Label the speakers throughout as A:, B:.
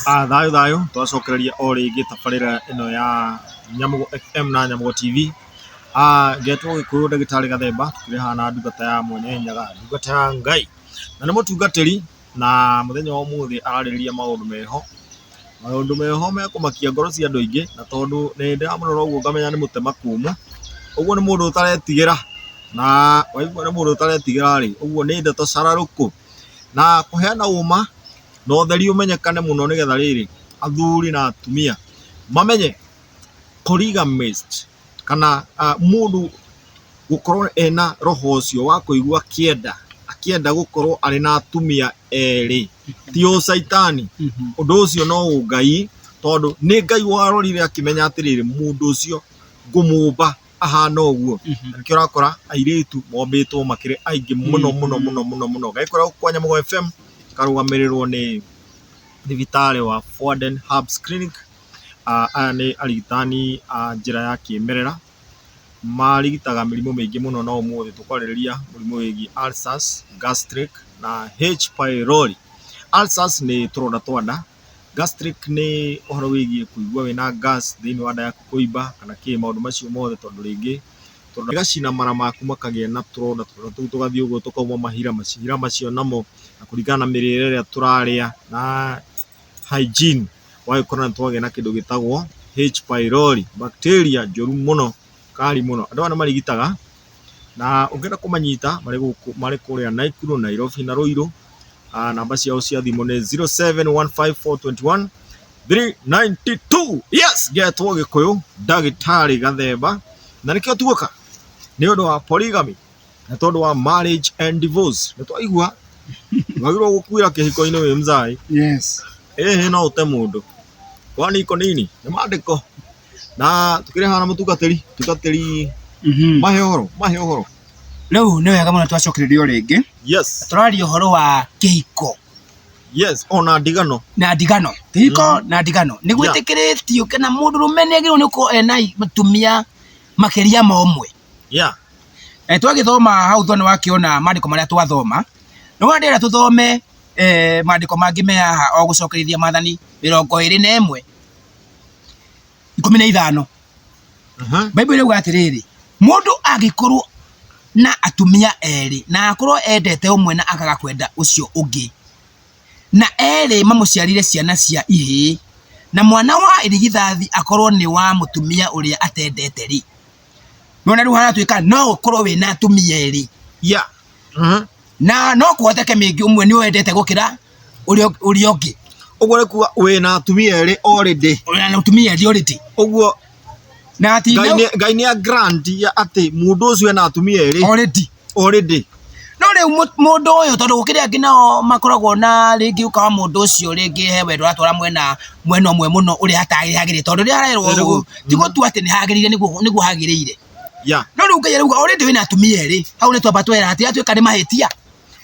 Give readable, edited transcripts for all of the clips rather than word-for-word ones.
A: Thayũ thayũ, twacokereria o rĩngĩ tabarĩra ĩno ya Nyamũgo FM na Nyamũgo TV. Ngetwo Gĩkũyũ ndagĩtarĩ Gathemba, tũkĩrĩ haha na ndungata ya Mwene Nyaga, ndungata ya Ngai, na nĩ mũtungatĩri, na mũthenya wa ũmũthĩ ararĩrĩria maũndũ meho, maũndũ meho mekũmakia ngoro cia andũ aingĩ, na tondũ nĩ ndĩramũrora ũguo ngamenya nĩ mũtema kũmũ, ũguo nĩ mũndũ ũtaretigĩra, na waigua nĩ mũndũ ũtaretigĩra rĩ, ũguo nĩ ndeto cararũkũ, na kũheana ũma na ũtheri ũmenyekane mũno nĩgetha rĩrĩ, athuri na atumia mamenye polygamist kana mũndũ gũkorwo ena roho ũcio wa kũigua akĩenda, akĩenda gũkorwo arĩ na atumia erĩ ti ũcaitani. Ũndũ ũcio no ũngai tondũ nĩ Ngai warorire akĩmenya atĩrĩrĩ, mũndũ ũcio ngũmũmba ahana ũguo. Na nĩkĩo ũrakora airĩtu mombĩtwo makĩrĩ aingĩ mũno mũno mũno mũno mũno. Gagĩkoragwo kwa Nyamũgo FM, karũgamĩrĩrwo nĩ thibitarĩ wa Foden Herbs Clinic. Aya nĩ arigitani a njĩra ya kĩmerera, marigitaga mĩrimũ mĩingĩ mũno no ũmũthĩ tũkwarĩrĩria mũrimũ wĩgiĩ ulcers, gastric na H pylori. Ulcers nĩ tũronda twa nda. Gastric nĩ ũhoro wĩgiĩ kũigua wĩna gas thĩinĩ wa nda yaku kũimba kana kĩ maũndũ macio mothe tondũ rĩngĩ gĩgacina mara maku makagĩa na tũronda, tũronda tũu tũgathiĩ ũguo tũkauma mahira, mahira macio namo na kũringana na mĩrĩre ĩrĩa tũrarĩa na hygiene ũgagĩkora nĩ twagĩa na kĩndũ gĩtagwo H pylori, bacteria njũru mũno, kali mũno. Andũ aya nĩ marigitaga na ũngĩenda kũmanyita marĩ gũkũ, marĩ kũrĩa Naikuru, Nairobi na Ruiru. Namba ciao cia thimũ nĩ 0715421392. Yes, ngetwo Gĩkũyũ ndagĩtarĩ Gathemba na nĩkĩo tuoka nĩ ũndũ wa polygamy na tondũ wa marriage and divorce. Nĩ twaigua wagĩrĩirwo gũkuĩra kĩhiko-inĩ wĩ mzai.
B: Yes.
A: Ĩhĩ no ũte mũndũ. Kwani iko nini? Nĩ maandĩko. Na tũkĩrĩ haha na mũtungatĩri, mũtungatĩri mahe ũhoro, mahe ũhoro.
B: Rĩu nĩ wega mũno twacokereria o rĩngĩ.
A: Yes.
B: Tũraria ũhoro wa kĩhiko.
A: Yes, ona ndigano.
B: Na ndigano. Kĩhiko na ndigano. Nĩ gwĩtĩkĩrĩtio kana mũndũrũme nĩ agĩrĩirwo nĩ gũkorwo ena mũtumia makĩria ma ũmwe. Na twagĩthoma hau thutha nĩ wakĩona maandĩko marĩa twathoma. Nĩ wona ndĩrenda tũthome maandĩko mangĩ me haha o gũcokerithia maathani 21 15. Bible ĩrauga atĩrĩrĩ, mũndũ angĩkorwo na atumia erĩ na akorwo endete ũmwe na akaga kwenda ũcio ũngĩ, na erĩ mamũciarire ciana cia ihĩĩ, na mwana wa irigithathi akorwo nĩ wa mũtumia ũrĩa atendete-rĩ, nĩwona rĩu haratuĩka no ũkorwo wĩna atumia erĩ. Na no kũhoteke mĩngĩ ũmwe nĩ wendete gũkĩra ũrĩa ũrĩa ũngĩ.
A: Ũguo nĩ kuga wĩna atumia erĩ already.
B: Wĩna atumia erĩ already.
A: Ũguo
B: Na ati
A: Ngai nĩ Ngai nĩ a grant ya atĩ mũndũ ũcio ena atumia erĩ
B: already.
A: already.
B: No rĩu mũndũ ũyũ tondũ gũkĩrĩ angĩ nao makoragwo na rĩngĩ ũkawa mũndũ ũcio rĩngĩ he wendo aratwara mwena mwena ũmwe mũno ũrĩa hatagĩrĩire tondũ rĩrĩa arerwo ũguo ti gũtua atĩ nĩ hagĩrĩire nĩguo nĩguo hagĩrĩire. No rĩu Ngai arauga already wĩna atumia erĩ hau nĩ twamba twera atĩ atuĩka nĩ mahĩtia.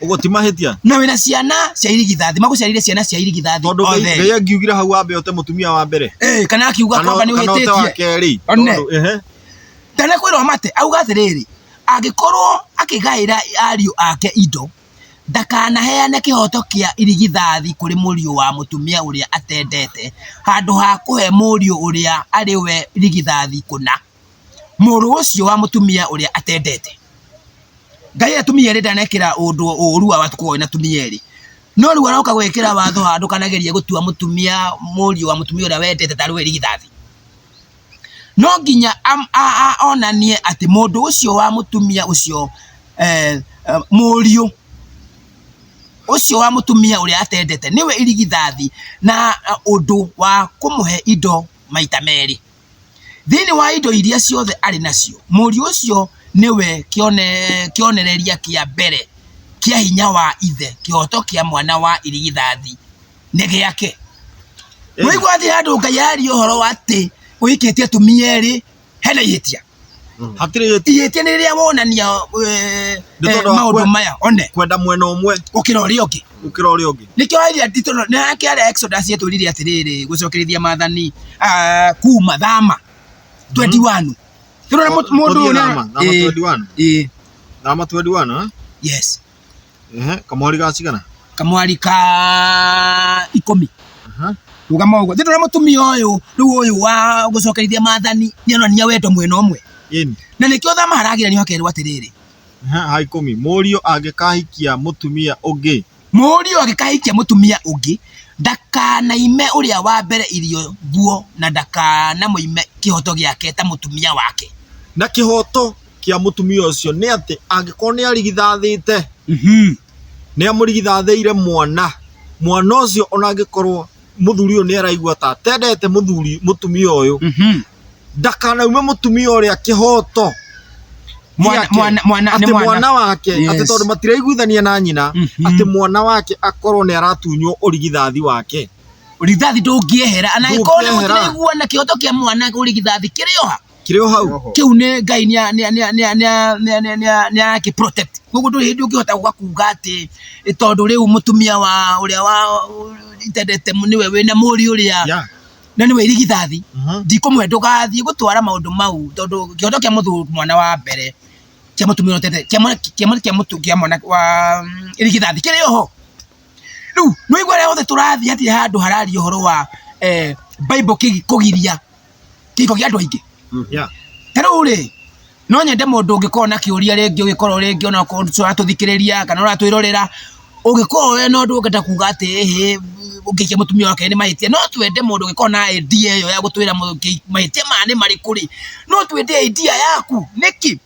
A: Ũguo ti mahĩtia.
B: Na wĩna ciana cia irigithathi magũciarire ciana cia irigithathi
A: Tondũ Ngai
B: othe.
A: Ngai angiugire hau wambe ũte mũtumia wa mbere.
B: Eh, kana akiuga
A: Kana
B: kwamba nĩ
A: kana ũte wa
B: ũhĩtĩtie.
A: kerĩ.
B: One.
A: Tondũ ehe.
B: Ndanakwĩrwo mate auga atĩrĩrĩ angĩkorwo akĩgaĩra ariũ ake indo ndakanaheane kĩhoto kĩa irigithathi kũrĩ mũriũ wa mũtumia ũrĩa atendete handũ ha kũhe mũriũ ũrĩa arĩ we irigithathi kũna mũrũ ũcio wa mũtumia ũrĩa atendete. Ngai atumia erĩ ndanekĩra ũndũ ũru wa watu na atumia erĩ. No rĩu aroka gwĩkĩra watho handũ ndũkanagerie gũtua mũtumia mũriũ wa mũtumia ũrĩa wendete tarĩ we irigithathi. No nginya onanie atĩ mũndũ ũcio wa mũtumia ũcio mũriũ ũcio wa mũtumia ũrĩa atendete nĩwe irigithathi na ũndũ wa kũmũhe indo maita merĩ. Thĩinĩ wa indo iria ciothe arĩ nacio, mũriũ ũcio nĩwe kĩonereria kĩa mbere kĩa hinya wa ithe, kĩhooto kĩa mwana wa irigithathi nĩ gĩake. Waigua atĩ handũ Ngai aria ũhoro wa atĩ ũhikĩtie atumia erĩ hena ihĩtia.
A: Hatirĩ ihĩtia.
B: Ihĩtia nĩ rĩrĩa wonania
A: Nĩ tondũ wa
B: maũndũ maya one
A: kwenda mwena ũmwe
B: gũkĩra ũrĩa ũngĩ.
A: Gũkĩra ũrĩa ũngĩ.
B: Nĩkĩo area nditũ nĩ harĩa Exodus yetwĩrire atĩrĩrĩ gũcokerithia maathani kuma thama 21. Tũrona mũndũ
A: Tũthiĩ
B: ũyũ
A: Thama, Thama 21.
B: Ĩĩ.
A: Thama 21, eh?
B: Yes.
A: Ehe, kamwari ga cigana?
B: Kamwari ka 10. Rũgama ũguo. Thĩndĩ ũrĩa mũtumia ũyũ rĩu ũyũ wa gũcokerithia maathani nĩ onania wendo mwena ũmwe.
A: Ĩni.
B: Na nĩkĩo thama haragiranio hakerwo atĩrĩrĩ.
A: Ha 10. Mũriũ angĩkahikia mũtumia ũngĩ.
B: Mũriũ angĩkahikia mũtumia ũngĩ, ndakanaime ũrĩa wa mbere irio, nguo, na ndakanamũime kĩhooto gĩake ta mũtumia wake.
A: Na kĩhooto kĩa mũtumia ũcio nĩ atĩ angĩkorwo nĩ arigithathĩte, nĩ amũrigithathĩire mwana, mwana ũcio ona angĩkorwo mũthuri ũyũ nĩ araigua ta atendete mũthuri mũtumia ũyũ, ndakanaume mũtumia ũrĩa kĩhoto
B: Mwana-
A: gĩake,
B: mwana- mwana- nĩ
A: atĩ
B: mwana.
A: mwana wake atĩ
B: Yes.
A: tondũ matiraiguithania na nyina atĩ mwana wake akorwo nĩ aratunywo ũrigithathi wake.
B: Ũrigithathi ndũngĩehera, na angĩkorwo nĩ
A: Ndũngĩehera.
B: mũtiraiguana kĩhoto kĩa mwana ũrigithathi kĩrĩ o ha?
A: Kĩrĩ o hau.
B: Kĩu nĩ Ngai nĩ arakĩ protect. Koguo ndũrĩ hĩndĩ ũngĩhota gũka kuga atĩ tondũ rĩu mũtumia wa ũrĩa wa itendete nĩwe wĩna mũriũ ũrĩa na nĩwe irigithathi, ndikũmũhe ndũgathiĩ gũtwara maũndũ mau tondũ kĩhoto kĩa mũthuri mwana wa mbere kĩa mũtumia ũrĩa ũtendete kĩa mwana wa irigithathi kĩrĩ o ho. Rĩu nĩ waigua harĩa hothe tũrathiĩ hatirĩ handũ hararia ũhoro wa Bible kũgiria kĩhiko kĩa andũ aingĩ. Ta rĩu rĩ, no nyende mũndũ ũngĩkorwo na kĩũria rĩngĩ ũngĩkorwo rĩngĩ ona okorwo ũratũthikĩrĩria kana ũratwĩrorera, ũngĩkorwo wĩna ũndũ ũngĩenda kuga atĩ ĩhĩ ũngĩhikia mũtumia wa kerĩ nĩ mahĩtia, no twende mũndũ ũngĩkorwo na idea ĩyo ya gũtwĩra mahĩtia maya nĩ marĩkũ rĩ, no twende idea yaku, nĩkĩ?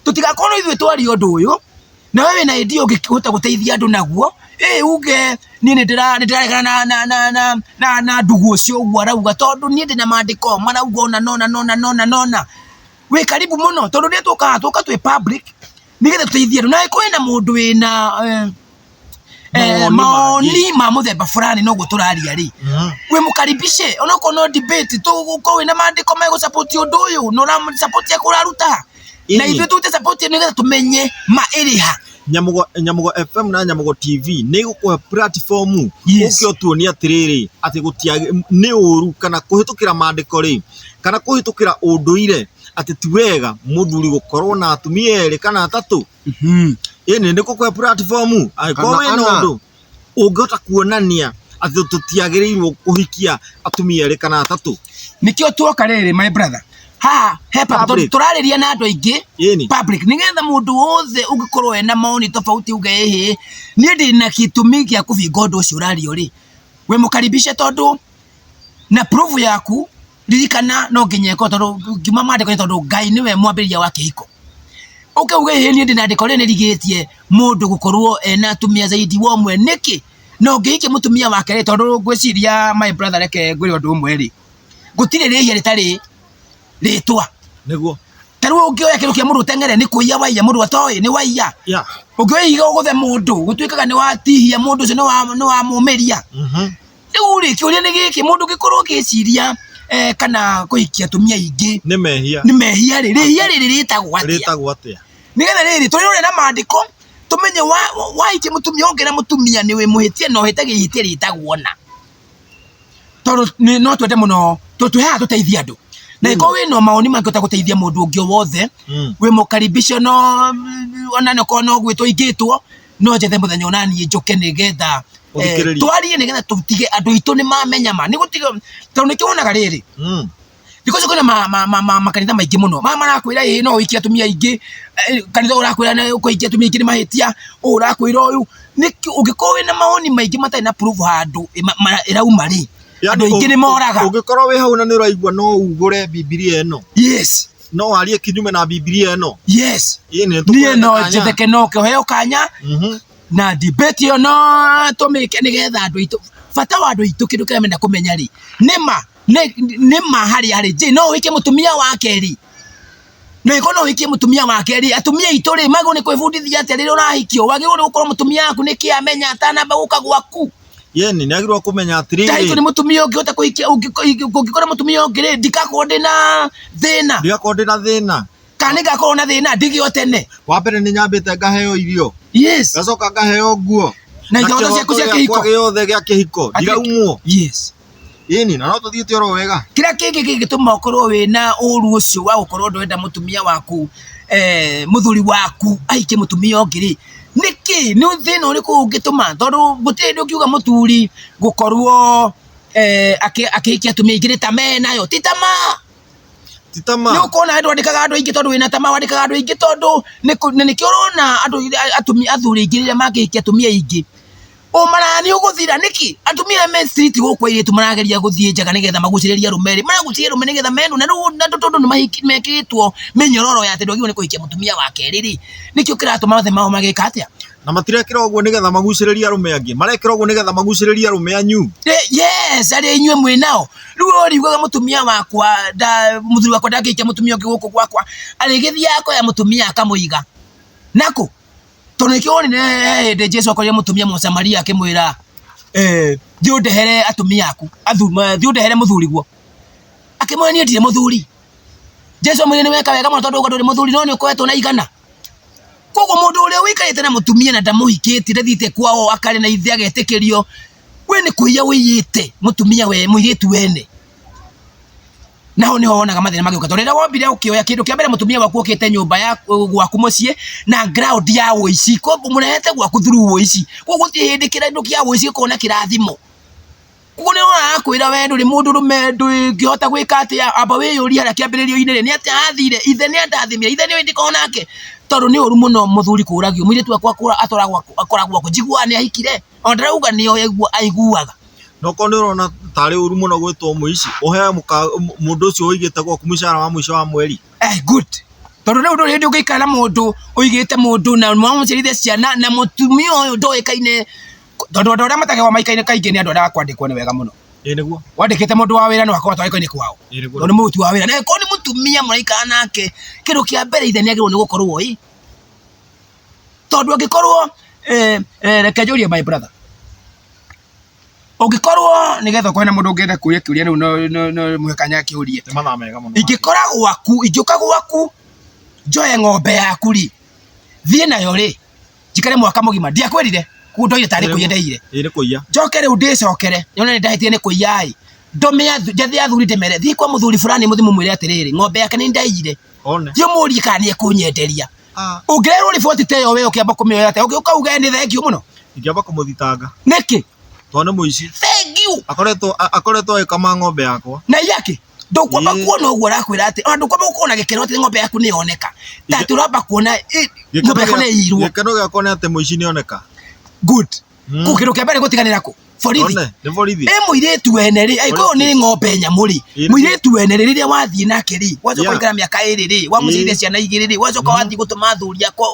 B: Tũtigakorwo no ithuĩ twaria ũndũ ũyũ, na we wĩna idea ũngĩhota gũteithia andũ naguo, ĩ uge niĩ nĩ ndĩraregana na ndugu ũcio ũguo arauga tondũ niĩ ndĩna mandĩko marauga ũna na ũna na ũna na ũna na ũna. Wĩ karibu mũno tondũ rĩrĩa tũkaga haha tũka twĩ public nĩgetha tũteithie andũ. Na angĩkorwo hena mũndũ wĩna
A: Mawoni
B: mawoni ma mũthemba fulani noguo tũraria rĩ, wĩmũkaribishe onokorwo no debate tũgũkorwo wĩna mandĩko megũ support ũndũ ũyũ na ũra support yaku ũraruta ha na ithuĩ tũrute support nĩgetha tũmenye ma ĩrĩ ha.
A: Nyamugo, Nyamugo FM na Nyamugo TV nĩ ĩgũkũhe platform ũke ũtuonie atĩrĩrĩ atĩ gũtia nĩ ũru kana kũhĩtũkĩra mandĩko rĩ kana kũhĩtũkĩra ũndũire atĩ ti wega mũthuri gũkorwo na atumia erĩ kana atatũ. Ĩni nĩ gũkũhe platform angĩkorwo
C: Kana
A: wĩna
C: ana.
A: ũndũ ũngĩhota kuonania atĩ tũtiagĩrĩirwo kũhikia atumia erĩ kana atatũ.
B: Nĩkĩo tuoka rĩrĩ my brother haha he public
A: Public.
B: tũrarĩria na andũ aingĩ
A: Ĩni.
B: public nĩgetha mũndũ wothe ũngĩkorwo ena maoni tofauti uge ĩhĩ niĩ ndĩna gĩtũmi gĩa kũbinga ũndũ ũcio ũrario rĩ wĩ mũkaribishe tondũ na proof yaku ririkana no nginya ĩkorwo tondũ ngiuma maandĩko-inĩ tondũ Ngai nĩwe mwambĩrĩria wa kĩhiko. Ũke uge ĩhĩ niĩ ndĩna andĩko rĩrĩ nĩrigĩtie mũndũ gũkorwo ena atumia zaidi wa ũmwe nĩkĩ? Na ũngĩhikia mũtumia wa kerĩ tondũ ngwĩciria my brother reke ngwĩre ũndũ ũmwe rĩ, gũtirĩ rĩhia rĩtarĩ rĩtwa.
A: Nĩguo.
B: Ta rĩu ũngĩoya kĩndũ kĩa mũndũ ũteng'ere nĩ kũiya waiya mũndũ atoĩ nĩ waiya. Ũngĩoya ihiga ũgũthe mũndũ gũtuĩkaga nĩ watihia mũndũ ũcio nĩ wamũmĩria. Rĩu rĩ kĩũria nĩ gĩkĩ mũndũ ũngĩkorwo ũgĩciria kana kũhikia atumia aingĩ
A: Nĩ mehia.
B: nĩ mehia rĩ, rĩhia rĩrĩ rĩtagwo atĩa?
A: Rĩtagwo atĩa?
B: Nĩgetha rĩrĩ tũrĩrore na mandĩko tũmenye wahikia mũtumia ũngĩ na mũtumia nĩ wĩ mũhĩtia na ũhĩtagia ihĩtia rĩtagwo na. Tondũ no twende mũno tondũ twĩ haha tũteithie andũ. Na angĩkorwo wĩna mawoni mangĩhota gũteithia mũndũ ũngĩ o wothe wĩ mũkaribishe no ona okorwo no gwĩtwo ingĩtwo no njethe mũthenya ona niĩ njũke nĩgetha
A: Ũthikĩrĩrie.
B: twarie nĩgetha tũtige andũ aitũ nĩ mamenya ma nĩ gũtiga tondũ nĩkĩo wonaga rĩrĩ thikũ ici kwĩna makanitha maingĩ mũno maya marakwĩra ĩĩ no ũhikie atumia aingĩ kanitha ũyũ ũrakwĩra nĩ kũhikia atumia aingĩ nĩ mahĩtia ũyũ ũrakwĩra ũyũ nĩkĩ ũngĩkorwo wĩna mawoni maingĩ matarĩ na proof handũ ĩrauma rĩ andũ aingĩ nĩ moraga.
A: Ũngĩkorwo wĩ hau na nĩ ũraigua no ugũre Bibilia ĩno.
B: Yes.
A: No warie kinyume na Bibilia ĩno.
B: Yes.
A: Ĩĩ nĩ
B: Niĩ no njetheke no ũheo kanya na debate ĩyo no tũmĩke nĩgetha andũ aitũ bata wa andũ aitũ kĩndũ kĩrĩa menda kũmenya rĩ nĩma nĩma harĩa harĩ je no ũhikie mũtumia wa kerĩ na ĩkorwo no ũhikie mũtumia wa kerĩ atumia aitũ rĩ magĩrĩirwo nĩ kwĩbundithia atĩa rĩrĩa ũrahikio wagĩrĩirwo nĩ gũkorwo mũtumia waku nĩkĩ amenya atanamba gũka gwaku.
A: Yeni nĩ agĩrĩirwo kũmenya
B: Ndahikio
A: atĩrĩrĩ
B: nĩ mũtumia ũngĩ ũhota kũhikia ũngĩkora mũtumia ũngĩ rĩ ndikakorwo ndĩna thĩna
A: ndigakorwo ndĩna thĩna.
B: Kana nĩ ngakorwo na thĩna ndigio tene.
A: Wa mbere nĩ nyambĩte ngaheo irio.
B: Yes.
A: Ngacoka ngaheo nguo.
B: Na ihoto ciaku cia kĩhiko.
A: Gĩothe gĩa kĩhiko. Ndiraumwo.
B: Yes.
A: Ĩni na no tũthiĩte oro wega.
B: Kĩrĩa kĩngĩ kĩngĩtũma ũkorwo wĩna ũru ũcio wa gũkorwo ndũrenda mũtumia waku mũthuri waku ahikie mũtumia ũngĩ rĩ, nĩkĩ? Nĩ thĩna ũrĩkũ ũngĩtũma? Tondũ gũtirĩ hĩndĩ ũngiuga mũthuri gũkorwo eh, akĩhikia atumia aingĩ nĩ tamaa enayo. Ti tamaa.
A: Ti tamaa.
B: Nĩ ũkuona andũ andĩkaga andũ aingĩ tondũ wĩna tamaa, wandĩkaga andũ aingĩ tondũ na nĩkĩo ũrona andũ atumia athuri aingĩ rĩrĩa mangĩhikia atumia aingĩ ũmaraya nĩ ũgũthira. Nĩkĩ? Atumia arĩa me street gũkũ airĩtu marageria gũthiĩ njaga nĩgetha magucĩrĩrie arũme rĩ, maragucĩrĩria arũme nĩgetha mendwo, na rĩu na tondũ nĩ mekĩrĩtwo mĩnyororo ya atĩ ndwagĩrĩirwo nĩ kũhikia mũtumia wa kerĩ rĩ, nĩkĩo kĩratũma othe mao mageka atĩa?
A: Na matirekĩra ũguo nĩgetha magucĩrĩrie arũme angĩ, marekĩra ũguo nĩgetha magucĩrĩrie arũme anyu.
B: Yes, arĩa inyuĩ mwĩ nao. Rĩu ũriugaga mũtumia wakwa, mũthuri wakwa ndangĩhikia mũtumia ũngĩ gũkũ gwakwa, arĩgĩthiaga akoya mũtumia akamũiga. Nakũ? Tondũ nĩkĩo wonire he hĩndĩ Jesu akorire mũtumia Mũsamaria akĩmwĩra, thiĩ ũndehere atumia aku, thiĩ ũndehere mũthuriguo. Akĩmwĩra niĩ ndirĩ mũthuri. Jesu amwĩrire nĩ weka wega mũno tondũ auga ndũrĩ mũthuri no nĩ ũkoretwo na igana. Koguo mũndũ ũrĩa ũikarĩte na mũtumia na ndamũhikĩtie ndathiĩte kwao akarĩ na ithe agetĩkĩrio, we nĩ kũiya ũiyĩte mũtumia we mũirĩtu wene. Na hau nĩho wonaga mathĩna magĩũka tondũ rĩrĩa wombire ũkĩoya kĩndũ kĩa mbere mũtumia waku okĩte nyũmba ya gwaku mũciĩ na ground ya ũici, koguo mũrehete gwaku through ũici, koguo gũtirĩ hĩndĩ kĩndũ kĩa ũici gĩkoragwo na kĩrathimo. Koguo nĩ ũrona arakwĩra we ndũrĩ mũndũrũme ndũngĩhota gwĩka atĩa, amba wĩyũrie harĩa kĩambĩrĩrio-inĩ rĩ, nĩ atĩa hathire, ithe nĩ andathimire, ithe nĩoĩ ndĩkoragwo nake, tondũ nĩ ũru mũno mũthuri kũragio, mũirĩtu wakwa atwaragwo akoragwo kũ, njiguaga nĩ ahikire, ona ndarauga nĩoĩ ũguo aiguaga.
A: Na okorwo nĩ ũrona tarĩ ũru mũno gwĩtwo mũici, ũhe mũndũ ũcio ũigĩte gwaku mũcara wa mũico wa mweri.
B: Eh, good. Tondũ rĩu ndũrĩ hĩndĩ ũngĩikara na mũndũ ũigĩte mũndũ na mwamũciarithia ciana na mũtumia ũyũ ndoĩkaine tondũ andũ arĩa matagĩrwo maikaine kaingĩ nĩ andũ arĩa a kwandĩkwo nĩ wega mũno.
A: Ĩĩ nĩguo.
B: Wandĩkĩte mũndũ wa wĩra no akorwo atoĩkaine kwao.
A: Ĩĩ nĩguo.
B: Tondũ nĩ mũruti wa wĩra. Na angĩkorwo nĩ mũtumia mũraikara nake, kĩndũ kĩa mbere ithe nĩ agĩrĩirwo nĩ gũkorwo ĩ. Tondũ angĩkorwo eh, eh, reke njũrie my brother. Ũngĩkorwo nĩgetha ũkorwo na mũndũ ũngĩenda kũria kĩũria rĩu no no no mũhe kanya akĩũrie.
A: Nĩ mathaa mega mũno.
B: Ingĩkora gwaku, ingĩũka gwaku njoe ng'ombe yaku rĩ, thiĩ nayo rĩ, njikare mwaka mũgima ndiakwĩrire koguo ndoire tarĩ kũiya ndeire
A: Ĩĩ nĩ kũiya.
B: njoke rĩu ndĩcokere nyone nĩ ndahĩtire nĩ kũiya ĩ ndũme njathe athuri ndĩmere thiĩ kwa mũthuri fulani mũthiĩ mũmwĩre atĩrĩrĩ ng'ombe yake nĩ ndaiyire
A: One.
B: thiĩ ũmũrie kana nĩ ekũnyenderia
A: Ah.
B: ũngĩrerwo riboti ta ĩyo we ũkĩamba kũmĩoya atĩa ũgĩũka uge nĩ thengiũ mũno
A: Ingĩamba kũmũthitanga.
B: nĩkĩ
A: Tondũ nĩ mũici.
B: thengiũ
A: Akoretwo agĩkama ng'ombe yakwa.
B: Na iyakĩ ndũkwamba
A: Ĩĩ.
B: kuona ũguo arakwĩra atĩ ona ndũkwamba gũkorwo na gĩkeno atĩ ng'ombe yaku nĩ yoneka ta atĩ ũramba kuona ng'ombe yaku nĩ ĩirwo.
A: Gĩkeno gĩakwa nĩ atĩ mũici nĩ oneka.
B: Good. Kũu kĩndũ kĩa mbere gũtiganĩra kũ? Borithi.
A: One, nĩ borithi.
B: Ĩ mũirĩtu wene rĩ, angĩkorwo nĩ ng'ombe nyamũ rĩ,
A: Ĩĩ.
B: mũirĩtu wene rĩ, rĩrĩa wathiĩ nake rĩ, wacoka
A: Yeah.
B: waikara mĩaka ĩrĩ rĩ, wamũciarire
A: Ĩĩ.
B: ciana igĩrĩ rĩ, wacoka wathiĩ gũtũma athuri akwa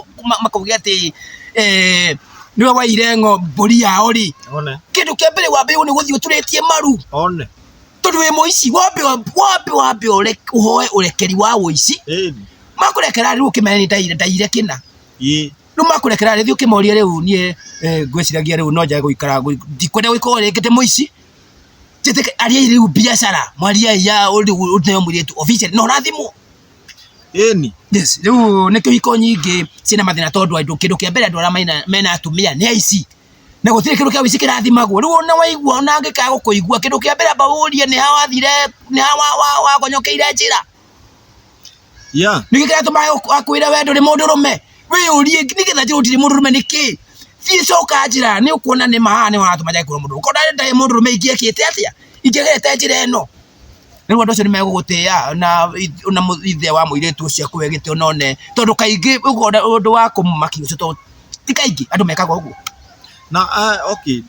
B: makauge atĩ nĩwe waiyire mbũri yao rĩ,
A: One.
B: kĩndũ kĩa mbere wambĩrĩirwo nĩ gũthiĩ ũturĩtie maru.
A: One.
B: Tondũ wĩ mũici, wambe wambe wambe ũhoe ũrekeri wa ũici.
A: Ĩni.
B: Makũrekera rĩu ũkĩmere nĩ ndaiyire ndaiyire kĩna.
A: Ĩĩ.
B: Rĩu makũrekera rĩ, thiĩ ũkĩmorie rĩu niĩ ngwĩciragia rĩu no njage gũikara ndikwenda gũikara rĩngĩ ndĩ mũici. Njĩtĩke ariai rĩu biacara, mwariai ya rĩu ũneo mũirĩtu officially na ũrathimwo.
A: Ĩni.
B: Yes, rĩu nĩkĩo hiko nyingĩ ciĩna mathĩna tondũ andũ kĩndũ kĩa mbere andũ arĩa mena atumia nĩ aici. Na gũtirĩ kĩndũ kĩa ũici kĩrathimagwo. Rĩu ona waigua ona angĩkaga gũkũigua kĩndũ kĩa mbere amba ũrie nĩ ha wathire, nĩ ha wagonyokeire njĩra.
A: Yeah.
B: Nĩkĩ kĩratũma akwĩre we ndũrĩ mũndũrũme? Wĩyũrie nĩgetha njĩrwo ndirĩ mũndũrũme nĩkĩ? Thiĩ coka njĩra nĩ ũkuona nĩ ma haha nĩho haratũma njage kwĩrwo mũndũrũme. Korwo ndarĩ mũndũrũme ingĩekĩte atĩa? Ingĩagerete njĩra ĩno? Rĩu andũ acio nĩ megũgũtĩa na ithe wa mũirĩtu ũcio akũhe gĩtĩo na one tondũ kaingĩ ũkona ũndũ wa kũmakia ũcio tondũ ti kaingĩ andũ mekaga ũguo.
A: Na okay,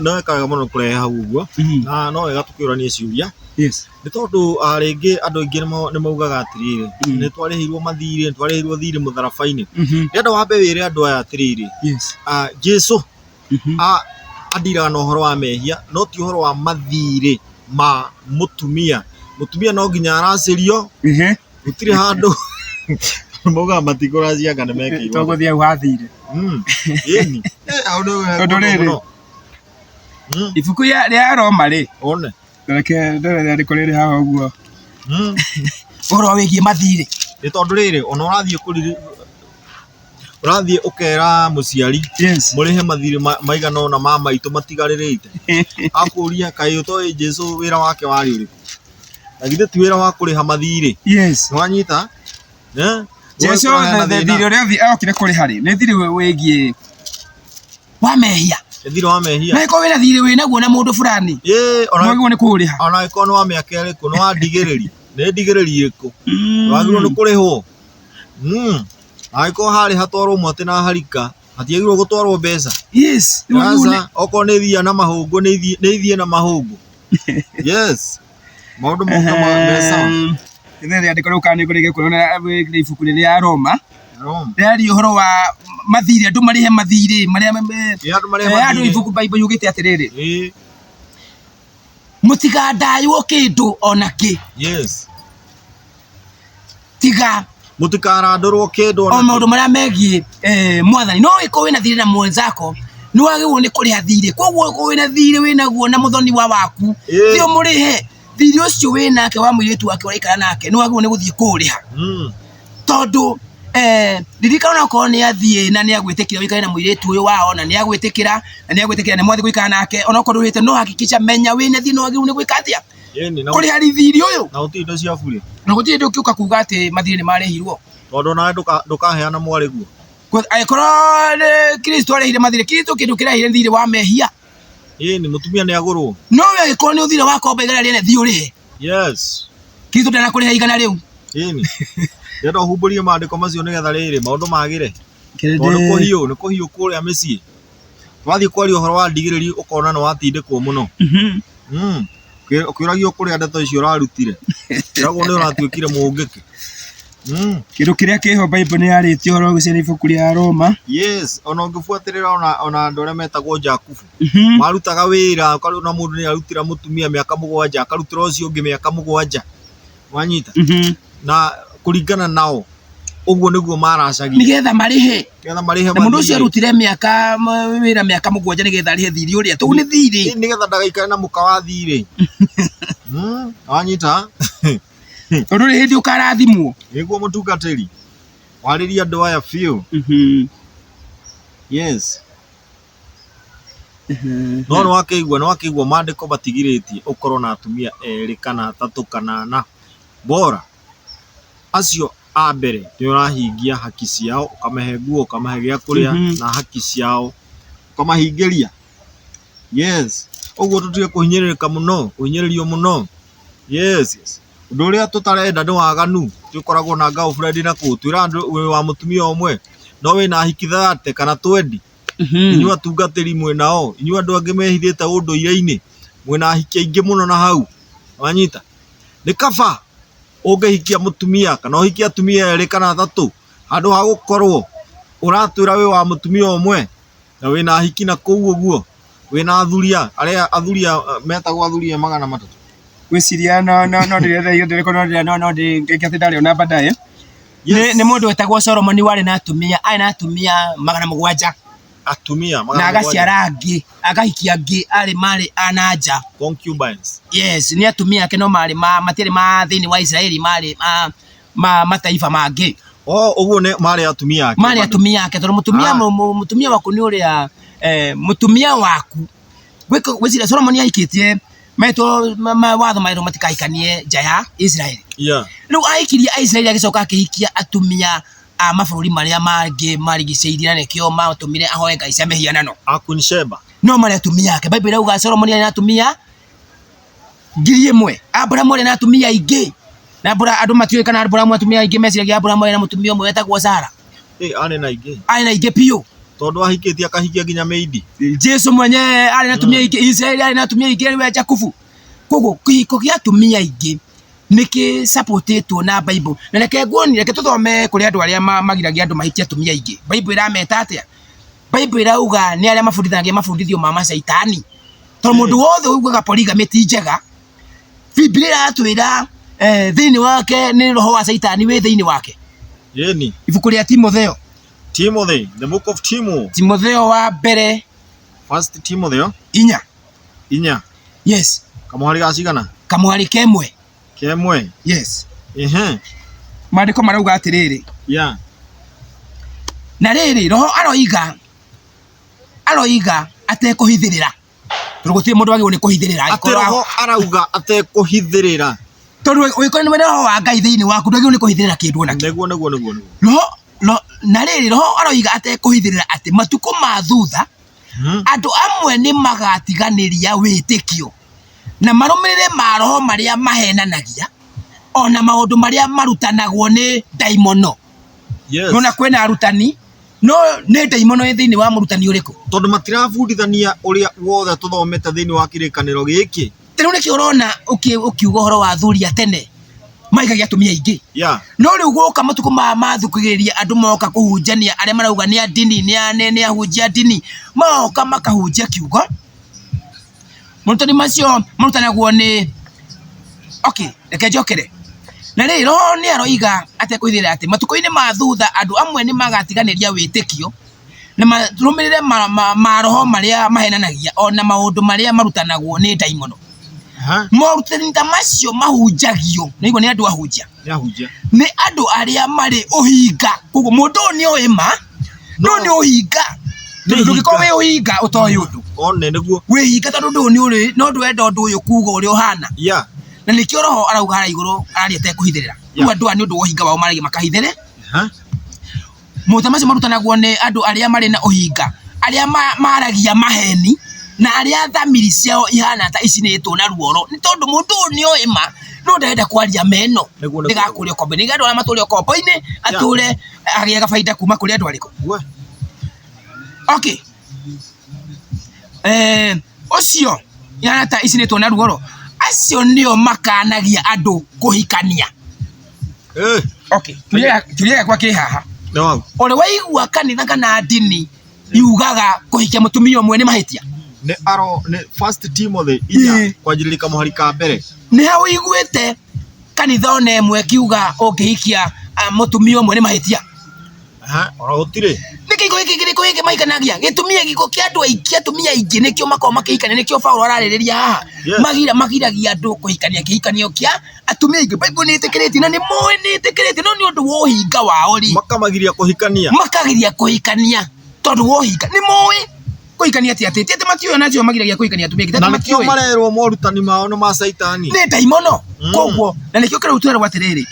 A: nĩ weka wega mũno kũrehe hau ũguo na no wega tũkĩũranie ciũria.
B: Yes.
A: Nĩ tondũ rĩngĩ andũ aingĩ nĩ maugaga atĩrĩrĩ, nĩ twarĩhĩirwo mathirĩ, nĩ twarĩhĩirwo thirĩ mũtharaba-inĩ. Ndĩrenda wambe wĩre andũ aya atĩrĩrĩ, Jesu andiraga na ũhoro wa mehia no ti ũhoro wa mathirĩ ma mũtumia. Mũtumia no nginya aracĩrio, gũtirĩ handũ maugaga matikũracia anga nĩ mekĩirwo.
C: Tũgũthiĩ hau hathirĩ.
A: Ĩni. Hau nĩ
C: Tondũ rĩrĩ,
A: mũno.
C: Ibuku rĩa Roma rĩ,
A: One.
C: reke ndore rĩandĩko rĩrĩ haha ũguo.
B: Ũhoro wĩgiĩ mathirĩ.
A: Nĩ tondũ rĩrĩ, ona ũrathiĩ ũrathiĩ ũkera mũciari
C: Yes.
A: mũrĩhe mathirĩ maigana ũna ma maitũ matigarĩrĩte. Akũria kaĩ ũtoĩ Jesu wĩra wake warĩ ũrĩkũ? Na githĩ ti wĩra wa kũrĩha mathirĩ?
C: Yes.
A: Nĩ wanyita? Eh?
C: Jesu
A: Ũgakora hena thĩna.
C: thirĩ ũrĩa okire kũrĩha rĩ, nĩ thirĩ wĩgiĩ
B: Wa mehia.
A: Nĩ thirĩ wa mehia.
B: Na ĩkorwo wĩna thirĩ wĩnaguo na mũndũ fulani
A: Ĩĩ, ona
C: Mwagĩrĩirwo nĩ kũũrĩha.
A: ona angĩkorwo nĩ wa mĩaka ĩrĩkũ, nĩ wa ndigĩrĩri. Nĩ ndigĩrĩri ĩrĩkũ? Wagĩrĩirwo nĩ kũrĩhwo. Angĩkorwo harĩ hatwarwo mwatĩ na harika, hatiagĩrĩirwo gũtwarwo mbeca.
C: Yes. Nĩ wagĩrĩirwo nĩ-
A: Aca, okorwo nĩ ithia na mahũngũ, nĩ ithiĩ nĩ ithiĩ na mahũngũ. Yes. Maũndũ moka ma mbeca.
C: Rĩrĩa rĩandĩko rĩu kana nĩ kũrĩ gĩkũyũ na ibuku rĩrĩa Roma
A: Roma.
B: rĩaria ũhoro wa mathirĩ andũ marĩhe mathirĩ marĩa
A: Ĩ andũ marĩhe
B: andũ
A: mathirĩ.
B: ibuku Bible yugĩte atĩrĩrĩ
A: Ĩ,
B: mũtikandaywo kĩndũ ona kĩ
A: yes.
B: tiga
A: Mũtikarandũrwo kĩndũ
B: o
A: ona kĩ.
B: maũndũ marĩa megiĩ mwathani no wĩko wĩna thirĩ na mwenzako nĩ wagĩrĩirwo nĩ kũrĩha thirĩ koguo ũkorwo wĩna thirĩ wĩnaguo na mũthoni wa waku
A: Ĩ.
B: thiĩ ũmũrĩhe thirĩ ũcio wĩnake wa mũirĩtu wake ũraikara nake nĩ wagĩrĩirwo nĩ gũthiĩ kũũrĩha tondũ ririkana onakorwo nĩ athiĩ na nĩ agwĩtĩkĩra ũikare na mũirĩtu ũyũ wao na nĩ agwĩtĩkĩra na nĩ agwĩtĩkĩra nĩ mwathiĩ gũikara nake onakorwo ndũrĩhĩte no hakikisha menya wĩna thirĩ nĩ wagĩrĩirwo nĩ gwĩka atĩa
A: Ĩni, na
B: kũrĩha thirĩ ũyũ
A: na gũtirĩ indo cia burĩ.
B: Na gũtirĩ hĩndĩ ũngĩũka kuga atĩ mathirĩ nĩ marĩhirwo.
A: Tondũ onawe ndũkaheana mwarĩguo.
B: Angĩkorwo nĩ Kristo arĩhire mathirĩ, Kristo kĩndũ kĩrahire nĩ thirĩ wa mehia.
A: Ĩni, mũtumia nĩ agũrwo.
B: No we angĩkorwo nĩ ũthire wakomba igana rĩene, thiĩ ũrĩhe.
A: Yes.
B: Kristo ndanakũrĩha igana rĩu.
A: Ĩni. Ndĩrenda ũhumbũrie maandĩko macio nĩgetha rĩrĩ maũndũ magĩre. Tondũ nĩ kũhiũ, nĩ kũhiũ kũrĩa mĩciĩ. Wathiĩ kwaria ũhoro wa ndigĩrĩri ũkona nĩ watindĩkwo mũno. Ũkĩũragio kũrĩa ndeto icio ũrarutire. Ũragwo nĩ ũratuĩkire mũngĩkĩ.
C: Kĩndũ kĩrĩa kĩho Bible nĩ yarĩtie ũhoro ũcio nĩ ibuku rĩa Roma.
A: Yes, ona ũngĩbuatĩrĩra ona andũ arĩa metagwo Jakubu. Marutaga wĩra, ũkarona mũndũ nĩ arutĩra mũtumia mĩaka 7, akarutĩra ũcio ũngĩ mĩaka 7. Wanyita? Na kũringana nao, ũguo nĩguo maracagia.
B: Nĩgetha marĩhe.
A: Nĩgetha marĩhe
B: Na mũndũ ũcio
A: mathirĩ.
B: arutire mĩaka wĩra mĩaka 7 nĩgetha arĩhe thirĩ ũrĩa. Tũu nĩ thirĩ.
A: Nĩgetha ndagaikare na mũka wa thirĩ. Wanyita?
B: Tondũ ndũrĩ hĩndĩ ũkarathimwo.
A: Nĩguo mũtungatĩri. Warĩria andũ aya biũ. Yes. No nĩ wakĩigua maandĩko matigirĩtie ũkorwo na atumia 2 kana 3 kana 4. Bora acio a mbere nĩ ũrahingia haki ciao, ũkamahe nguo, ũkamahe gĩa kũrĩa na haki ciao ũkamahingĩria. Yes. Ũguo tũtige kũhinyĩrĩrĩka mũno, kũhinyĩrĩrio mũno. Yes, yes. Ũndũ ũrĩa tũtarenda nĩ waganu, tũkoragwo na girlfriend na kũu, twĩra andũ wĩ wa mũtumia ũmwe, no wĩna ahiki 30 kana 20. Inyuĩ atungatĩri mwĩ nao, inyuĩ andũ angĩ mehithĩte ũndũire-inĩ, mwĩna ahiki aingĩ mũno na hau. Wanyita? Nĩ kaba ũngĩhikia mũtumia kana ũhikie atumia 2 kana 3 handũ ha gũkorwo ũratwĩra wĩ wa mũtumia ũmwe na wĩna ahiki na kũu ũguo, wĩna athuria arĩa athuria metagwo athuria 300.
C: Ngwĩciria no no no ndĩrenda no no ndĩ ndarĩona baadaye.
B: Nĩ mũndũ wetagwo Solomon warĩ na atumia, arĩ na atumia 700.
A: Atumia
B: Na
A: 700.
B: agaciara angĩ, akahikia angĩ arĩ marĩ a na nja.
A: Concubines.
B: Yes, nĩ atumia ake no marĩ ma matiarĩ ma thĩinĩ wa Israeli, marĩ ma mataifa mangĩ.
A: Oh, ũguo nĩ marĩ atumia ake.
B: Marĩ atumia ake tondũ mũtumia mũtumia waku nĩ ũrĩa mũtumia waku. Gwĩciria Solomon ahikĩtie metwo watho maerwo matikahikanie nja ya Israeli. Rĩu ahikirie Aisraeli agĩcoka akĩhikia atumia a mabũrũri marĩa mangĩ marigicĩirie na nĩkĩo matũmire ahoe ngai cia mĩhianano.
A: A Queen Sheba.
B: No marĩ atumia ake. Bible ĩrauga Solomon arĩ na atumia 1000. Abrahamu arĩ na atumia aingĩ. Na andũ matiũĩ kana Abrahamu atumia aingĩ meciragia Abrahamu arĩ na mũtumia ũmwe wetagwo Sara.
A: Arĩ na aingĩ.
B: Arĩ na aingĩ biũ.
A: Tondũ ahikĩtie akahikia nginya mĩindi.
B: Jesu mwenyewe arĩ na atumia aingĩ, Israeli arĩ na atumia aingĩ arĩ we Jakubu. Koguo kĩhiko kĩa atumia aingĩ nĩ kĩ-supportĩtwo na Bible. Na reke nguonie, reke tũthome kũrĩ andũ arĩa magiragia andũ mahikie atumia aingĩ. Bible ĩrameta atĩa? Bible ĩrauga nĩ arĩa mabundithanagia mabundithio ma macaitani. Tondũ mũndũ wothe ũiguaga polygamy ti njega, Bibilia ĩratwĩra thĩinĩ wake nĩ roho wa caitani wĩ thĩinĩ wake.
A: Ĩni.
B: Ibuku rĩa Timotheo.
A: Timothy, the book of Timothy.
B: Timotheo wa mbere.
A: First Timothy.
B: 4.
A: 4.
B: Yes.
A: Kamũhari ga cigana?
B: Kamũhari kemwe.
A: Kemwe.
B: Yes.
A: Ehe.
C: Maandĩko marauga atĩrĩrĩ.
A: Yeah.
B: Na rĩrĩ roho aroiga atekũhithĩrĩra. Tondũ gũtirĩ mũndũ wagĩrĩirwo nĩ kũhithĩrĩra.
A: Atĩ roho arauga atekũhithĩrĩra.
B: Tondũ ũngĩkorwo nĩ roho wa Ngai thĩinĩ waku ndwagĩrĩirwo nĩ kũhithĩrĩra kĩndũ ona kĩ.
A: Nĩguo, nĩguo, nĩguo, nĩguo.
B: Roho, na rĩrĩ roho aroiga atekũhithĩrĩra atĩ matukũ ma thutha Andũ amwe nĩ magatiganĩria wĩtĩkio na marũmĩrĩre maroho marĩa mahenanagia ona maũndũ marĩa marutanagwo nĩ ndaimono. Nona kwĩna arutani no nĩ ndaimono ĩ thĩinĩ wa mũrutani ũrĩkũ?
A: Tondũ matirabundithania ũrĩa wothe tũthomete thĩinĩ wa kĩrĩkanĩro gĩkĩ.
B: Ta rĩu nĩkĩo ũrona ũkiuga ũhoro wa athuri a tene maikagia atumia aingĩ. No rĩu gũka matukũ maya mathukagĩrĩria andũ moka kũhunjania arĩa marauga nĩ a ndini nĩ ahunjia a ndini moka makahunjia kiugo. Morutani macio marutanagwo nĩ okay, reke njokere. Na rĩrĩ, Roho nĩ aroiga atekũhithĩrĩra atĩ matukũ-inĩ ma thutha andũ amwe nĩ magatiganĩria wĩtĩkio na marũmĩrĩre maroho marĩa mahenanagia o na maũndũ marĩa marutanagwo nĩ ndaimono. Morutani ta macio mahunjagio nĩ nĩ andũ ahunjia.
A: Nĩ ahunjia.
B: Nĩ andũ arĩa marĩ ũhinga. Koguo mũndũ ũyũ nĩ oĩ ma, no nĩ ũhinga. Tondũ ndũngĩkorwo wĩ ũhinga ũtoĩ ũndũ.
A: One nĩguo.
B: Wĩ hinga tondũ ũndũ ũyũ nĩ ũrĩ, no ndũrenda ũndũ ũyũ kuga ũrĩa ũhana. Na nĩkĩo roho arauga harĩa igũrũ araria atekũhithĩrĩra. Rĩu andũ aya nĩ ũndũ wa ũhinga wao maragia makahithĩrĩra. Mothe macio marutanagwo nĩ andũ arĩa marĩ na ũhinga, arĩa maragia maheni, na arĩa thamiri ciao ihana ta icinĩtwo na ruoro, nĩ tondũ mũndũ ũyũ nĩ oĩ ma, no ndarenda kwaria ma ĩno, ndĩgakũre ũkombo-inĩ. Nĩgetha andũ arĩa matũre ũkombo-inĩ, atũre agĩaga baida kuma kũrĩ andũ arĩkũ? Okay. Ũcio ihana ta icinĩtwo na ruoro, acio nĩo makanagia andũ kũhikania. Okay, kĩũria gĩakwa kĩ haha.
A: No.
B: Ũrĩ waigua kanitha kana ndini yugaga kũhikia mũtumia ũmwe nĩ mahĩtia?
A: Nĩ aro nĩ First Timothy 4 kwanjĩrĩria kamũhari ka mbere.
B: Nĩ ha ũiguĩte kanitha ona ĩmwe ĩkiuga ũngĩhikia mũtumia ũmwe nĩ mahĩtia?
A: Aha, ona gũtirĩ.
B: Nĩ kĩhiko gĩkĩ kĩrĩkũ gĩkĩ maikanagia? Gĩtũmi gĩko kĩa andũ aingĩ, atumia aingĩ nĩkĩo makoragwo makĩhikania, nĩkĩo Paũlũ ararĩrĩria haha. Magira magiragia andũ kũhikania kĩhikanio kĩa atumia aingĩ. Bible nĩ ĩtĩkĩrĩtie na nĩ moĩ nĩ ĩtĩkĩrĩtie no nĩ ũndũ wa ũhinga wao rĩ.
A: Makamagiria kũhikania.
B: Makagiria kũhikania tondũ wa ũhinga. Nĩ moĩ kũhikania ti atĩ ti atĩ matiũĩ ona acio magiragia kũhikania atumia aingĩ.
A: Na nĩkĩo marerwo morutani mao nĩ ma caitani.
B: Nĩ ndaimono. Koguo na nĩkĩo kĩrĩu twerwo atĩrĩrĩ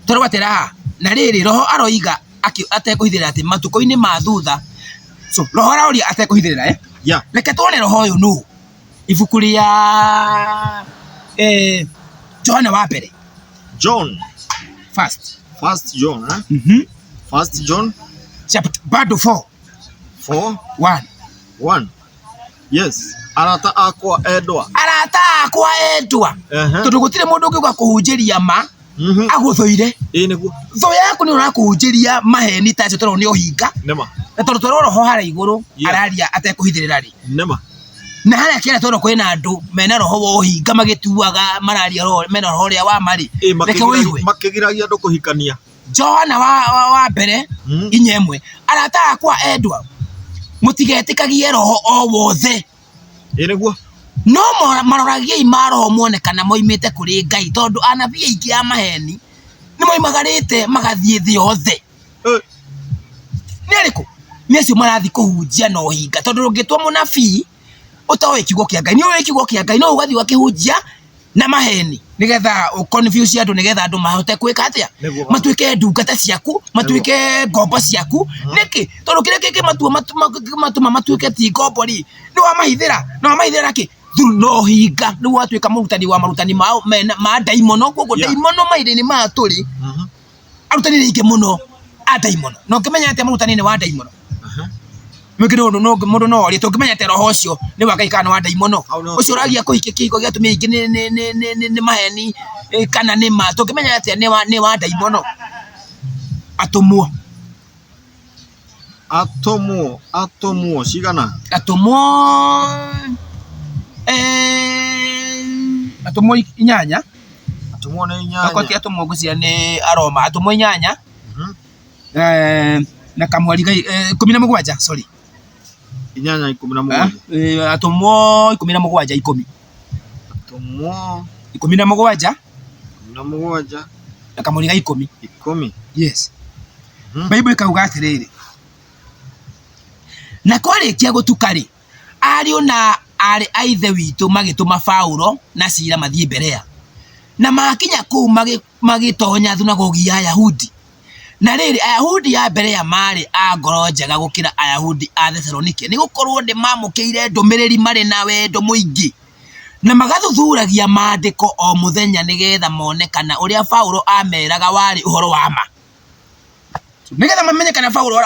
B: twerwo atĩrĩ haha na rĩrĩ roho aroiga atekũhithĩrĩra atĩ matukũ-inĩ ma thutha so roho aroria atekũhithĩrĩra eh? Reke tuone roho ũyũ nũ ibuku rĩa Johana wa mbere
A: John
B: first
A: First John eh? First John
B: chapter bado 4
A: 4
B: 1
A: 1 Yes, arata akwa endwa.
B: Arata akwa endwa. Tondũ gũtirĩ mũndũ ũngĩũka kũhunjĩria ma agũthũire.
A: Ĩĩ nĩguo.
B: Thũ yaku nĩ ũrakũhunjĩria maheni ta acio tondũ nĩ ũhinga.
A: Nĩma.
B: Na tondũ twerwo roho harĩa igũrũ araria atekũhithĩrĩra rĩ.
A: Nĩma.
B: Na harĩa kĩara tondũ kwĩna andũ mena roho wa ũhinga magĩtuaga mararia roho mena roho ũrĩa wa ma rĩ. Reke ũigue.
A: Makĩgiragia andũ kũhikania.
B: Johana wa mbere 4:1 arata akwa endwa mũtigetĩkagie roho o wothe.
A: Ĩĩ nĩguo.
B: No maroragiei maroho muone kana moimĩte kũrĩ Ngai tondũ anabii aingĩ a maheni nĩ moimagarĩte magathiĩ thĩ yothe. Nĩ arĩkũ? Nĩ acio marathiĩ kũhunjia na ũhinga tondũ ndũngĩtua mũnabii ũtoĩ kiugo kĩa Ngai. Nĩ ũĩ kiugo kĩa Ngai no ũgathiĩ ũgakĩhunjia na maheni nĩgetha ũ confuse andũ nĩgetha andũ mahote gwĩka atĩa? Matuĩke ndungata ciaku, matuĩke ngombo ciaku. Nĩkĩ? Tondũ kĩrĩa kĩngĩmatũma matuĩke ti ngombo rĩ, nĩ wamahithĩra, na wamahithĩra nakĩ? Through na ũhinga, rĩu watuĩka mũrutani wa marutani ma ndaimono, koguo ndaimono mahinda-inĩ maya tũrĩ, arutani nĩ aingĩ mũno a ndaimono. Na ũngĩmenya atĩa mũrutani nĩ wa ndaimono? Mũndũ no orie tũngĩmenya atĩa roho ũcio nĩ wa Ngai kana nĩ wa ndaimono? Ũcio ũragia kũhikia kĩhiko gĩa atumia aingĩ nĩ maheni kana nĩ ma? Tũngĩmenya atĩa nĩ wa ndaimono? Atũmwo.
A: Atũmwo, atũmwo cigana?
B: Atũmwo atũmwo 8.
A: Atũmwo nĩ 8.
B: Okorwo ti atũmwo ngwĩciria nĩ Aroma. Atũmwo 8 na kamweri 17 sorry.
A: 8 17.
B: Atũmwo 17 10.
A: Atũmwo
B: 17
A: 17
B: na kamũri ga 10.
A: 10.
B: Yes. Bible ĩkauga atĩrĩrĩ, na kwarĩkia gũtuka-rĩ, ariũ na aarĩ a Ithe witũ magĩtũma Paulo na Sila mathiĩ Berea. Na maakinya kũu magĩtonya thunagogi ya Ayahudi. Na rĩrĩ, Ayahudi a Berea maarĩ a ngoro njega gũkĩra Ayahudi a Thesalonike, nĩ gũkorũo nĩ maamũkĩire ndũmĩrĩri marĩ na wendo mũingĩ, na magathuthuragia Maandĩko o mũthenya nĩgetha mone kana ũrĩa Paulo aameeraga warĩ ũhoro wa ma. Nĩgetha mamenye kana Paulo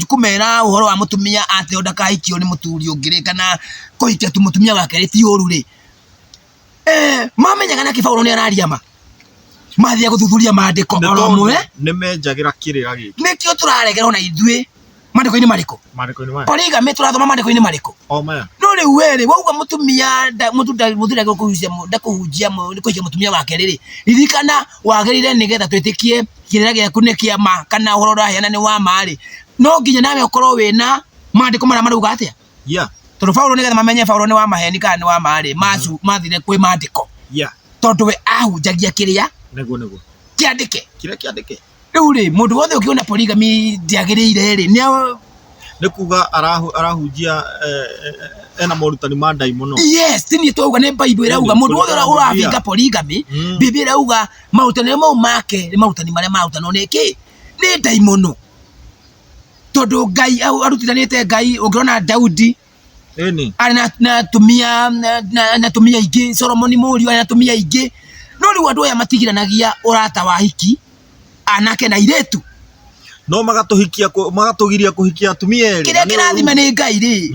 B: kũmera ũhoro wa mũtumia ateo ndakahikio nĩ mũthuri ũngĩ rĩ, kana kũhikia mũtumia wake rĩ ti ũru rĩ, mamenyaga nake Paulo nĩ araria ma. Mathiaga gũthuthuria maandĩko
A: Nĩ
B: oro
A: tondũ
B: mwe.
A: nĩ menjagĩra kĩrĩra gĩkĩ.
B: Nĩkĩo tũraregerwo na ithuĩ maandĩko-inĩ marĩkũ?
A: Maandĩko-inĩ maya.
B: Polygamy tũrathoma maandĩko-inĩ marĩkũ?
A: O maya.
B: No rĩu we rĩ, wauga mũtumia mũthuri ndagĩrĩirwo kũhunjia kũhikia mũtumia wake rĩ, ririkana wagĩrĩire nĩgetha twĩtĩkie kĩrĩra gĩaku nĩ kĩa ma kana ũhoro ũraheana nĩ wa ma rĩ, no nginya nawe ũkorwo wĩna maandĩko marĩa marauga atĩa?
A: Yeah.
B: Tondũ Paulo nĩgetha mamenye Paulo nĩ wa maheni kana nĩ wa ma rĩ, mathire kwĩ maandĩko.
A: Yeah.
B: Tondũ we ahunjagia kĩrĩa
A: Nĩguo nĩguo.
B: kĩandĩke.
A: Kĩrĩa kĩandĩke.
B: Rĩu rĩ, mũndũ wothe ũngĩona polygamy ndĩagĩrĩire rĩ, nĩ
A: Nĩ kuga arahunjia ena morutani ma ndaimono.
B: Yes, ti niĩ twauga nĩ Bible ĩrauga mũndũ wothe ũrĩa ũrabinga polygamy, Bible ĩrauga marutani mau make nĩ marutani marĩa mararutanwo nĩ kĩ? Nĩ ndaimono. Tondũ Ngai arutithanĩte Ngai, ũngĩrona Daudi
A: Ĩni.
B: arĩ na atumia na atumia aingĩ, Solomoni mũriũ arĩ na atumia aingĩ. No rĩu andũ aya matigiranagia ũrata wa hiki, anake na airĩtu.
A: No magatũhikia magatũgiria kũhikia atumia erĩ.
B: Kĩrĩa kĩrathime nĩ Ngai rĩ,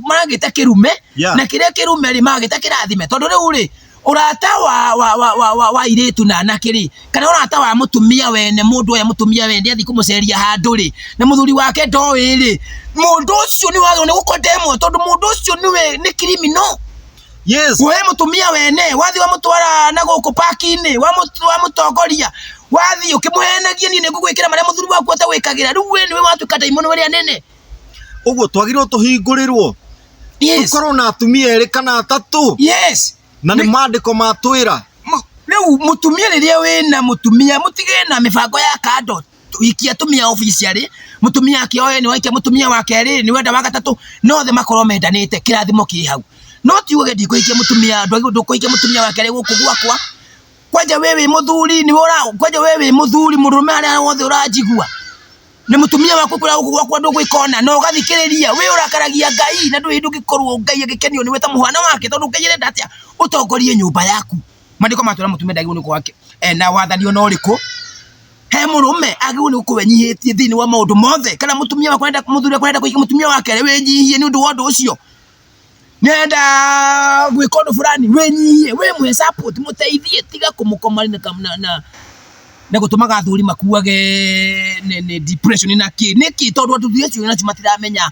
B: maragĩta kĩrume, na kĩrĩa kĩrume rĩ, magagĩta kĩrathime. Tondũ rĩu rĩ, ũrata wa airĩtu na anake rĩ, kana ũrata wa mũtumia wene, mũndũ oya mũtumia wene athiĩ kũmũceria handũ rĩ, na mũthuri wake ndoĩ rĩ, mũndũ ũcio nĩ wagĩrĩirwo nĩ gũkondemwo tondũ mũndũ ũcio nĩwe nĩ criminal.
A: Yes.
B: We mũtumia wene wathiĩ wamũtwara na gũkũ park-inĩ, wamũtongoria, wathiĩ ũkĩmũhenagia niĩ nĩngũgwĩkĩra marĩa mũthuri waku atagwĩkagĩra, rĩu we nĩwe watuĩka ndaimono ĩrĩa nene.
A: Ũguo twagĩrĩirwo tũhingũrĩrwo.
B: Yes.
A: Tũkorwo na atumia erĩ kana atatũ.
B: Yes.
A: Na nĩ maandĩko matwĩra.
B: Rĩu mũtumia rĩrĩa wĩna mũtumia mũtige na mĩbango ya kando, hikia atumia officially, mũtumia akĩoe nĩ wahikia mũtumia wa kerĩ, nĩ wenda wa gatatũ, no othe makorwo mendanĩte, kĩrathimo kĩ hau. No ti uge ndikũhikia mũtumia, ndũkũhikia mũtumia wa kerĩ gũkũ gwakwa, kwanja we wĩ mũthuri, nĩwe ũra, kwanja we wĩ mũthuri mũndũrũme harĩa hothe ũranjigua, na mũtumia waku kwĩra gũkũ gwakwa ndũgwĩka ona na ũgathikĩrĩria, we ũrakaragia Ngai na ndũrĩ hĩndĩ ũngĩkorwo Ngai agĩkenio nĩwe ta mũhano wake, tondũ Ngai arenda atĩa? Ũtongorie nyũmba yaku. Maandĩko matwĩra mũtumia ndagĩrĩirwo nĩ gũkorwo ena wathani ona ũrĩkũ he mũrũme, agĩrĩirwo nĩ gũkorwo enyihĩtie thĩinĩ wa maũndũ mothe. Kana mũtumia waku arenda, mũthuri waku arenda kũhikia mũtumia wa kerĩ, wĩnyihie nĩ ũndũ wa ũndũ ũcio. Nĩ arenda gwĩka ũndũ fulani, wĩnyihie, we mũhe support, mũteithie, tiga kũmũkoma na gũtũmaga athuri makuage nĩ depression na kĩ. Nĩkĩ? Tondũ athuri acio nacio matiramenya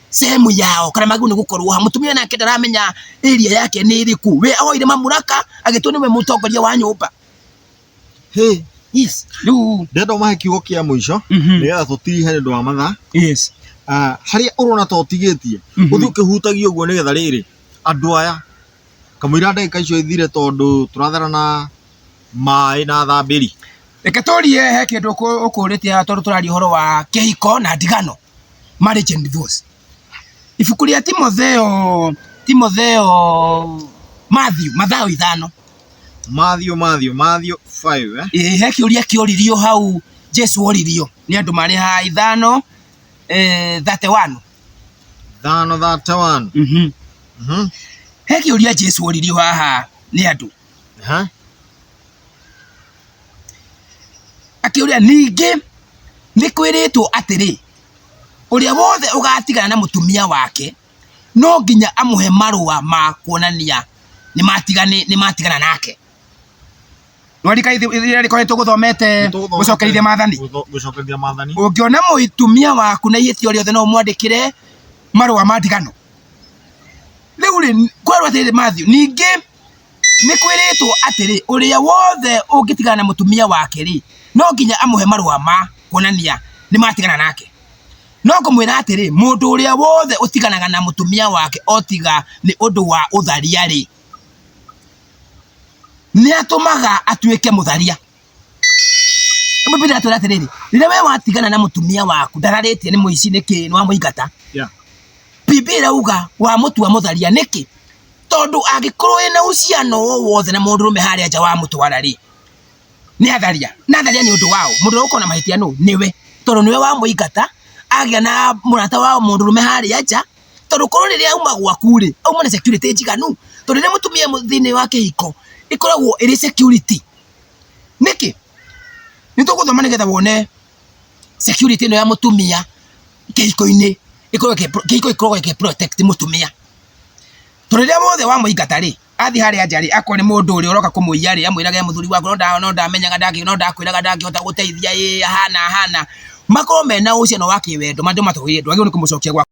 B: sehemu yao kana magĩrĩirwo nĩ gũkorwo ha. Mũtumia nake ndaramenya area yake nĩ ĩrĩkũ. We oire mamlaka agĩtua nĩwe mũtongoria wa nyũmba.
A: Hĩ.
B: Yes. Rĩu
A: Ndĩrenda ũmahe kiugo kĩa mũico nĩgetha tũtirihe nĩ ũndũ wa mathaa.
B: Yes.
A: Harĩa ũrona ta ũtigĩtie ũthiĩ ũkĩhutagia ũguo nĩgetha rĩrĩ andũ aya kamũira ndagĩka icio ithire tondũ tũrathera na maĩ na thambĩri.
B: Reke tũrie he kĩndũ ũkũrĩtie haha tondũ tũraria ũhoro wa kĩhiko na ndigano, marriage and divorce. Ibuku rĩa Timotheo, Timotheo, Matthew, Mathayo ithano.
A: Matthew, Matthew, Matthew 5, eh?
B: Ĩĩ, he kĩũria kĩoririo hau Jesu oririo nĩ andũ marĩ ha ithano 31.
A: Ithano 31.
B: He kĩũria Jesu oririo haha nĩ andũ.
A: Aha.
B: Akĩũria ningĩ nĩ kwĩrĩtwo atĩrĩ, ũrĩa wothe ũgatigana na mũtumia wake no nginya amũhe marũa ma kuonania nĩ matigana nake. Nĩwarika rĩrĩa rĩkoretwo gũthomete gũcokerithia maathani.
A: Gũcokerithia maathani.
B: Ũngĩona mũtumia waku na ihĩtia rĩothe no ũmwandĩkĩre marũa ma ndigano. Rĩu rĩ, kwerwo atĩrĩrĩ Matthew, ningĩ nĩ kwĩrĩtwo atĩrĩ, ũrĩa wothe ũngĩtigana na mũtumia wake rĩ, no nginya amũhe marũa ma kuonania nĩ matigana nake. No ngũmwĩra atĩrĩ, mũndũ ũrĩa wothe ũtiganaga na mũtumia wake o tiga nĩ ũndũ wa ũtharia rĩ, nĩ atũmaga atuĩke mũtharia. Bibilia ĩratwĩra atĩrĩrĩ, rĩrĩa we watigana na mũtumia waku, ndararĩtie nĩ mũici nĩkĩ, nĩ wamũingata. Bibilia ĩrauga wamũtua mũtharia nĩkĩ? Tondũ angĩkorwo wĩna uhusiano o wothe na mũndũrũme harĩa nja wamũtwara rĩ, Nĩ atharia. Na atharia nĩ ũndũ wao. Mũndũ ũrĩa ũkoragwo na mahĩtia nũ? Nĩwe. Tondũ nĩwe wamũingata, agĩa na mũrata wa mũndũrũme harĩa nja, tondũ korwo rĩrĩa auma gwaku rĩ, auma na security njiganu. Tondũ rĩrĩa mũtumia thĩinĩ wa kĩhiko, ĩkoragwo ĩrĩ security. Nĩkĩ? Nĩ tũgũthoma nĩgetha wone security ĩno ya mũtumia kĩhiko-inĩ, ĩkoragwo kĩhiko gĩkoragwo gĩkĩ protect mũtumia. Tondũ rĩrĩa wothe wamũingata rĩ, athiĩ harĩa nja rĩ, akorwo nĩ mũndũ ũrĩa ũroka kũmũiya rĩ, amwĩrage mũthuri wakwa no ndamenyaga no ndakwĩraga ndangĩhota gũteithia ĩ ahana ahana. Makorwo mena uhusiano wa kĩwendo, andũ matũgĩrĩte, ndwagĩrĩirwo nĩ kũmũcokia gwaku.